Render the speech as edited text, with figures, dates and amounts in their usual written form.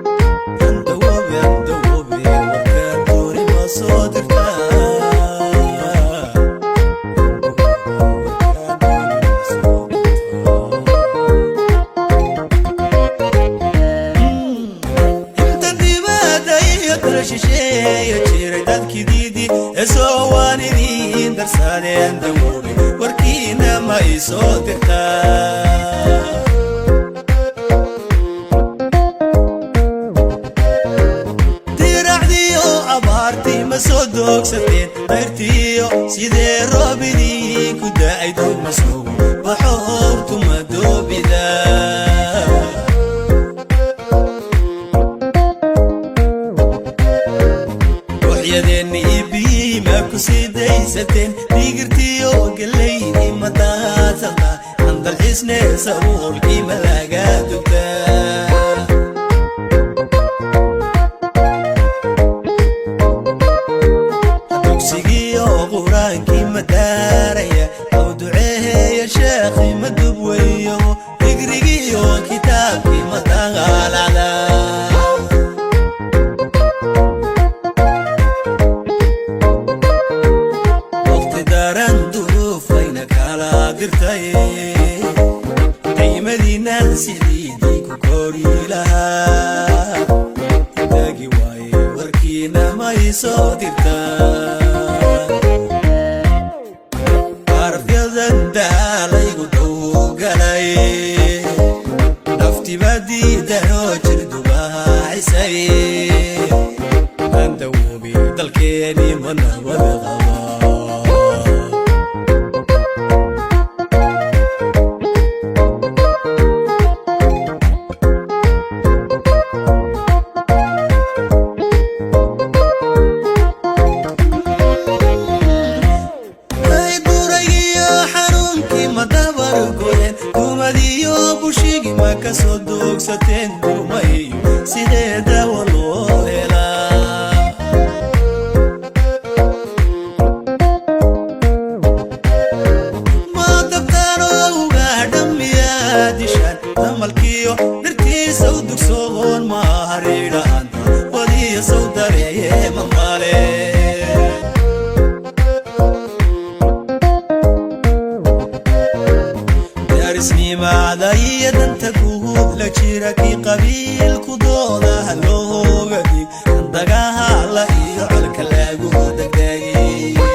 Andawoobe, andawoobe, warkaan dooni ma soo dirtaa? Warkaan dooni ma soo dirtaa? Inta dhibaata iyo kala shisheeya jiray, dadkidiidi ee soo waan idiin darsadeen. Dawoobe, warkiina ma isoo dirtaa? Diracdiyo abaartii ma soo doogsateen? Dayrtiyo sidee roob idiinku da'ay? Dugma sugo baxo howrtuma doobida. Ruuxyadeenni iyo biyihii ma ku sii daysateen? Digirtiyo gelaydii ma daadsata? Andalxiisne sabuulkii ma laga dugtaa? Dugsigiyo qur-aankii ma daaraya? Aw duceeheeya sheekhi ma dubweyo? Digrigiyo kitaabkii ma dagaalacda? Waqti daran duruufayna kala dirtay, daymadiinan sidiidii ku kori lahaa dagi waaye, warkiina ma isoo dirtaa? Arafyadan daalaygu dowgalay, naftiba diidanoo jirdubahacisay. Andawoobi, dalkeeni ma nabad qaba? Duraygiyo xanuunkii ma dabargoyeen? Dumadiyo bushigi ma ka soo doogsateen? Durmayo sidee dawa loo helaa? Ma dabtaanoo ugaadhamiyaa dishaan damalkiyo dhirtiisa u dugsoon? Ma haridhaanta wadiya saw dareeye mamale? Daarisnimaada iyo danta guud la jira, kii qabiilku dooda haloo